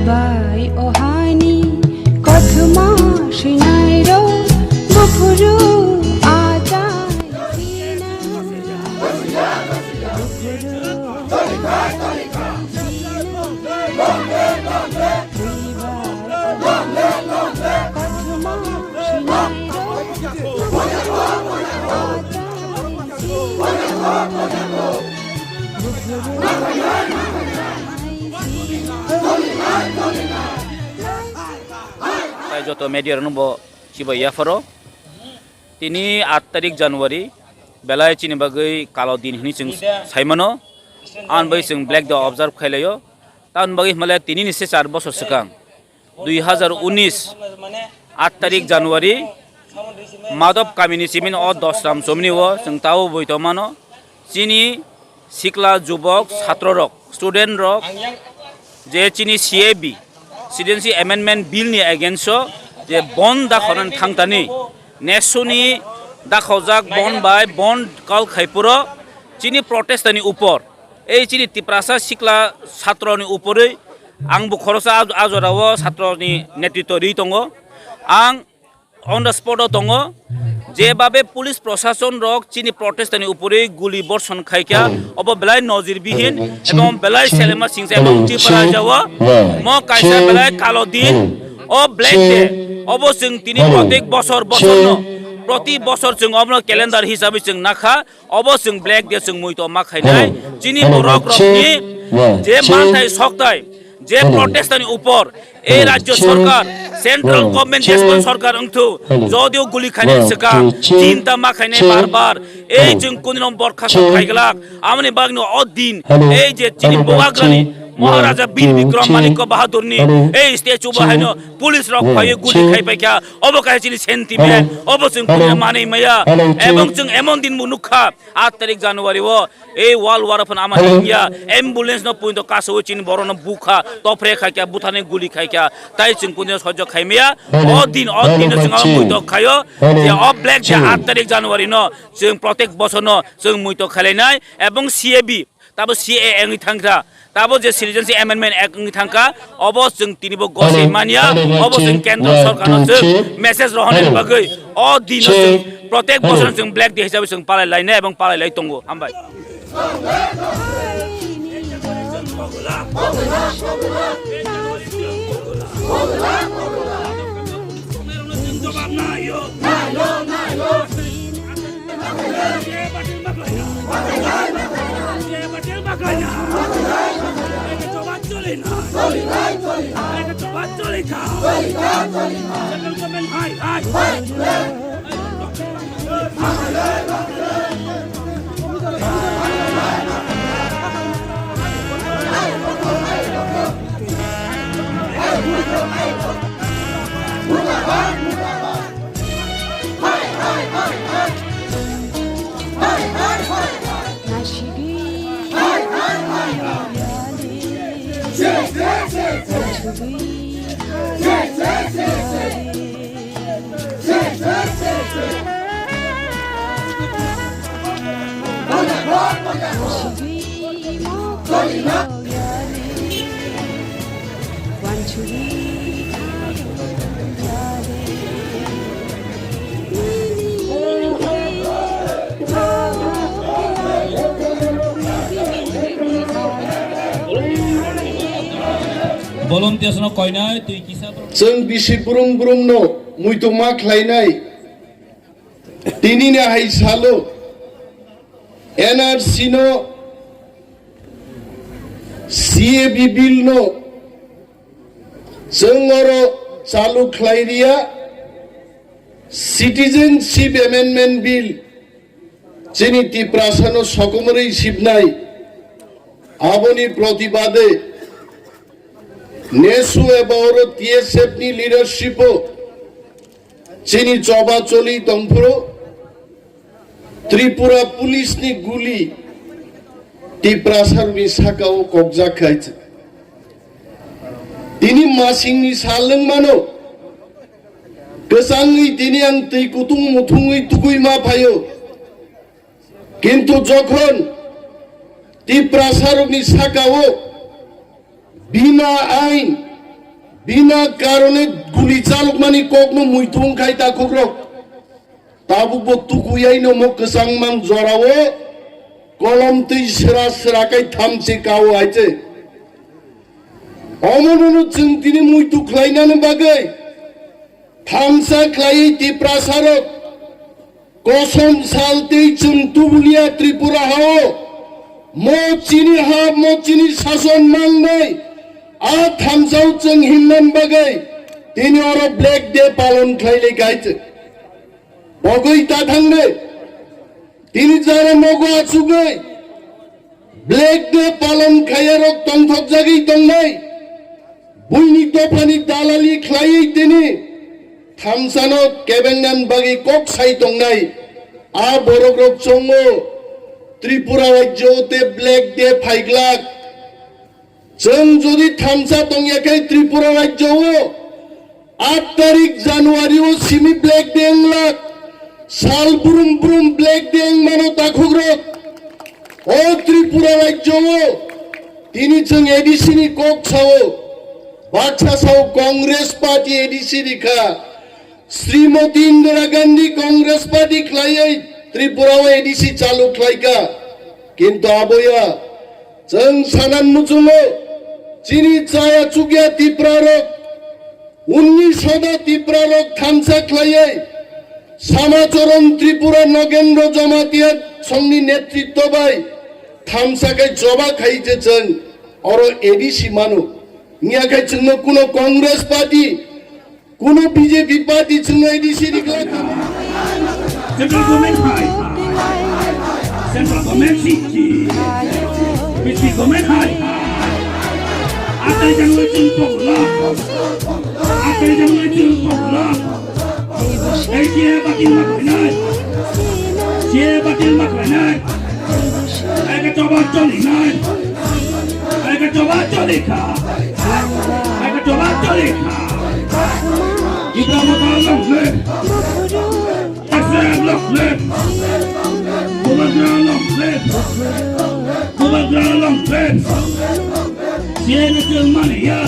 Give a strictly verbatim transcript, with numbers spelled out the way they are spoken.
Bai ohani kothoma sinai ro bupuru ajai sina. Tai joto media rokno bo chibai yapharo. Tini aat tarik January, belai chini bagwi kalo din hwnwi chwng sai mano. Aboni bagwi chwng Black Day observe khai laio. Tamoni bagwi hwnba le tini ni se char bosor swkang, dui hazar unis, aat tarik January, Madhop kamini chimini o Dosram chomini o chwng tabuk bui tong mano. Chini sikla jubok satro rok, student rok, je chini C A B, Citizenship Amendment Bill ni against o je bon dakhornani thangtani, nesuni dakhojak bon bai bon kal khaipuro chini protest ni upor, ei chini Tiprasa sikla satro ni upori ang bo khorosa a, a jora o satro ni netritwo ri tongo. Ang on the spot o tongo. Jebabe police prosason rok chini protest ni upori guli borson khaikha, obo belai nojir bihin ebong belai selema singsa ebong Tripura raja o mo kaisa belai kalo din, o Black Day, obo chwng tini protek bosor bosor no, proti bosor chwng obono calendar hisabe chwng nakha, obo chwng Black Day chwng muitu ma khainai chini borok rokni je manthai soktai, je protest ni upor ei rajyo sorkar, central government, desh sorkar wngthu, jodio guli khainai swkang, chinta ma khainai bar bar, ei chwng kunilom borkha kok khaiglak, amoni bagno o din, ei je chini bubagrani Maharaja Bir Bikram Manikya Bahadurni ei statue bo haino police rok phaiwi guli khai paikha, obo kaisa chini sentiment, obo chwng kunilom manwi maya, ebong chwng emon din bo nukha, aat tarik January o, ei World War phano ama India ambulance no puinto kasawi chini borok no bukha, topre khaikha, buthani guli khaikha, tai chwng kunino sojjo khaimaya. O din, o din no chwng muitok khaio, je o Black Day aat tarik January no chwng protek bosor no chwng muitok khailainai, ebong C A B, tabo C A A wngwi thangkha, tabo je Citizenship Amendment Act wngwi thangkha, obo chwng tinibo goswi manya, obo chwng kendro sorkarno chwng message rohornani bagwi o dino chwng protek bosor chwng Black Day hisabe chwng palai lainai ebong palai lai tongo. Hambai. Volunteers no koinai twi kisa. Chwng bisi brum brum no muitu ma khlainai. Tini ni hai salo N R C no, C A B bill no chwng oro chalu khlai riya, Citizenship Amendment Bill chini Tiprasa no sokomorwi sibnai, aboni protibade nesu eba oro T S F ni leadership o chini choba choli tongphuru Tripura police ni guli Tiprasarokni sakao kokjak khai se. Tini masingni sal wng mano. Kwchangwi tini ang twi kutung muthungwi tugwi ma phaio. Kintu jokhon Tiprasarokni sakao bina ain, bina karone guli chalokmani kokno muitu wng khai takhukrok. Tabukbo tukuyaino mo kwchangmang jorao kolom twi sra sra khai thamchi kao hai se. Omonono chwng tini muitu khlainani bagwi thamsa khlaiwi Tiprasarok kosom sal tei chwng tubulia Tripura hao mo chini ha, mo chini sason mangnai a thamsao chwng himnan bagwi tini oro Black Day palon khlailai khai se. Bogwi ta thangde. Tini jara nogo achugwi Black Day palon khaiyarok tongthokjagwi tongnai. Buini dophani dalali khlaiwi tini thamsano kebengnan bagwi kok sai tongnai. A borokrok chongo Tripura rajyo te Black Day phaiglak. Chwng jodi thamsa tongya khe Tripura rajyo o aat tarik January o simi Black Day wnglak, sal brum brum Black Day wngmano takhukrok. O Tripura rajyo o tini chwng A D C ni kok sao, baksa sao Congress party A D C ni kha. Srimati Indira Gandhi Congress party khlaiwi Tripura o A D C chalu khlaika. Kintu aboya chwng sanan muchungo chini chaya chukya Tiprarok unni soda Tiprarok thamsa khlaiwi Samacharan Tripura Nogendra Jamatia songni netritto bai thamsa khai choba khai je chwng oro A D C manu. Niya khai chwngno kuno Congress party Kuno B J P party chwngnai D C declare kha. Central government hai. Central government si. B J P government hai. Atai jang lo ching pok lo. Atai jang lo ching pok lo. Ei C A A batil ma khainai. C A A batil ma khainai. Ai ka choba choli nai. Ai ka choba choli kha. Ai ka choba choli kha. Ibra mata long live. Israel long live. Bubagra long live. Bubagra long live. Siena sil mania.